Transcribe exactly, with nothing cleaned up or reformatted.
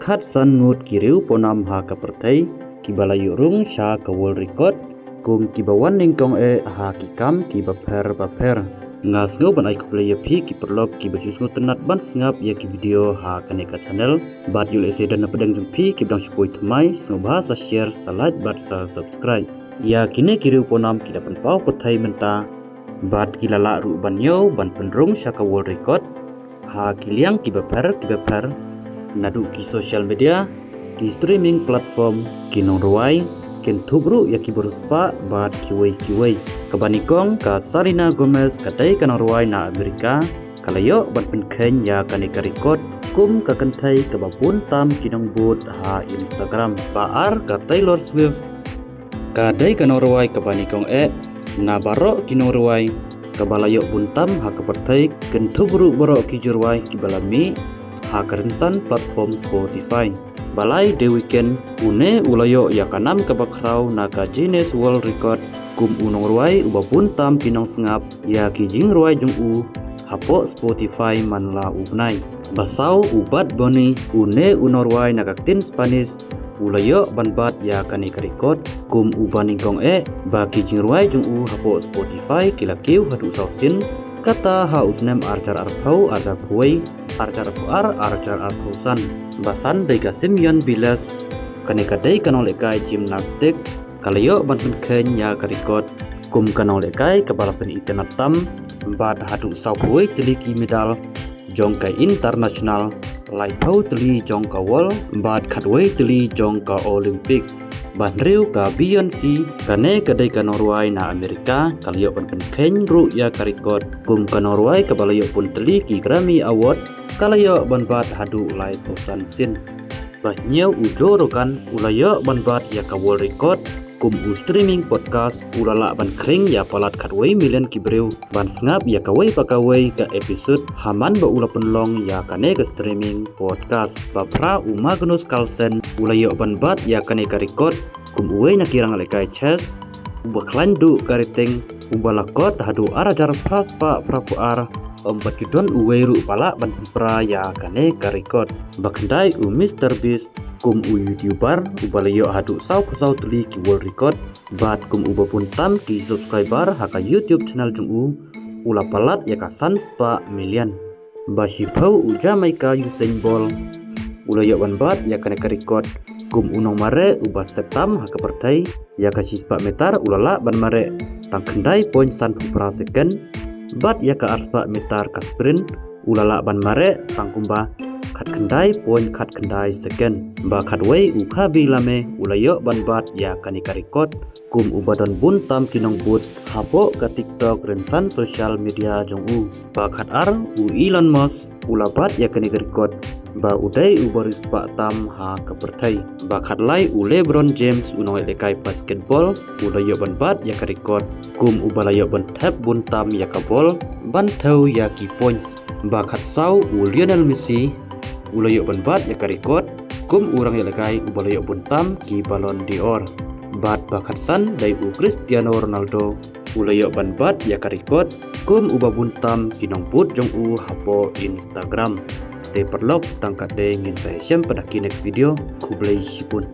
khatsan ngut ki riew pawnam ha ka pyrthei kiba la ïoh rung sha ka world record kum kiba wan nyngkong eh ha ki kam kiba pher ba pher. Nga sngew ban ai khublei ïa phi ki paralok kiba ju sngewtynnat ban sngap ïa ki video ha kane ka channel. Bad ïoh lehse don na pdeng jong phi kiba dang shu poi thymmai, sngewbha sa share, sa like bad sa subscribe ïa kine ki riew pawnam ki da pynpaw pyrthei mynta. Bad ki la lah ruh ban ïoh ban pynrung sha ka world record ha ki liang kiba pher kiba pher, naduh ki social media, ki streaming platform, ki nongrwai, kynthup ruh ïa ki bor spah bad kiwei kiwei. Kaba nyngkong, ka Selena Gomez, ka dei ka nongrwai na Amerika, ka la ïoh ban pynkheiñ ïa kane ka record kum ka kynthei kaba bun tam ki nongbud ha Instagram. Ba ar, ka Taylor Swift, ka dei ka nongrwai kaba nyngkong eh na baroh ki nongrwai kaba la ïoh bun tam ha ka pyrthei, kynthup ruh baroh ki jingrwai kiba la mih ha ka rynsan platform Spotify. Ba lai, The Weeknd, une u la ïoh ïa ka nam kaba khraw na ka Guinness World Record kum u nongrwai uba bun tam ki nongsngap ïa ki jingrwai jong u hapoh Spotify man la u bnai. Ba saw, u Bad Bunny, une u nongrwai na ka ktien Spanish, u la ïoh ban bat ïa kane ka record kum uba nyngkong eh ba ki jingrwai jong u hapoh Spotify ki la kiew haduh saw sien, kata ha u snem ar hajar arphew, ar hajar arphew wei, ar hajar arphew ar, ar hajar arphew san. Ba san, dei ka Simone Biles, kane ka dei ka nonglehkai gymnastic, ka la ïoh ban pynkheiñ ïa ka record kum ka nonglehkai kaba la pynitynnad tam bad haduh sawphew wei tylli ki medal jong ka international, laiphew tylli jong ka world bad khatwei tylli jong ka Olympic. Ba hynriew, ka Beyonce, kane ka dei ka nongrwai na Amerika, ka la ïoh ban pynkheiñ ruh ïa ka record kum ka nongrwai kaba la ïoh bun tylli ki Grammy Award, ka la ïoh ban bat haduh laiphew san sien. Ba hynñiew, u Joe Rogan, u la ïoh ban bat ïa ka world record kum u streaming podcast, u la lah ban khring ïa palat khatwei million ki briew ban sngap ïa kawei pa kawei ka episode ha man ba u la pynlong ïa kane ka streaming podcast. Ba phra, u Magnus Carlsen, u la ïoh ban bat ïa kane ka record kum uwei na ki ranglehkai chess uba khlaiñ duh ka rating, uba la kot haduh ar hajar phra spah phraphew ar, ym pat ju don uwei ruh ba lah ban pynpra ïa kane ka record. Ba khyndai, u Mister Beast, kum u YouTuber uba la ïoh haduh sawphew saw tylli ki world record bad kum uba bun tam ki subscriber ha ka YouTube channel jong u, u la palat ïa ka san spah million. Ba shiphew, u Jamaica Usain Bolt, u la ïoh ban bat ïa kane ka record kum u nongmareh uba stet tam ha ka pyrthei. Ïa ka shispah meter u la lah ban mareh tang khyndai point sanphew phra second, bad ïa ka arspah meter ka sprint u la lah ban mareh tang kumba khatkhyndai point khatkhyndai second. Ba khatwei, u Khaby Lame, u la ïoh ban bat ïa kane ka record kum uba don bun tam ki nongbud hapoh ka TikTok, rynsan social media jong u. Ba khatar, u Elon Musk, u la bat ïa kane ka record ba u dei uba riewspah tam ha ka pyrthei. Ba khatlai, u LeBron James, u nongïalehkai basketball, u la ïoh ban bat ïa ka record kum uba la ïoh ban thep bun tam ïa ka ball ban thew ïa ki points. Ba khatsaw, u Lionel Messi, u la ïoh ban bat ïa ka record kum u nongïalehkai uba la ïoh bun tam ki Ballon d'Or. Bad ba khatsan, dei u Cristiano Ronaldo, u la ïoh ban bat ïa ka record kum uba bun tam ki nongbud jong u hapoh Instagram. Te paralok, tang katne, ngin sa ïashem pat ha ki next video. Khublei shibun.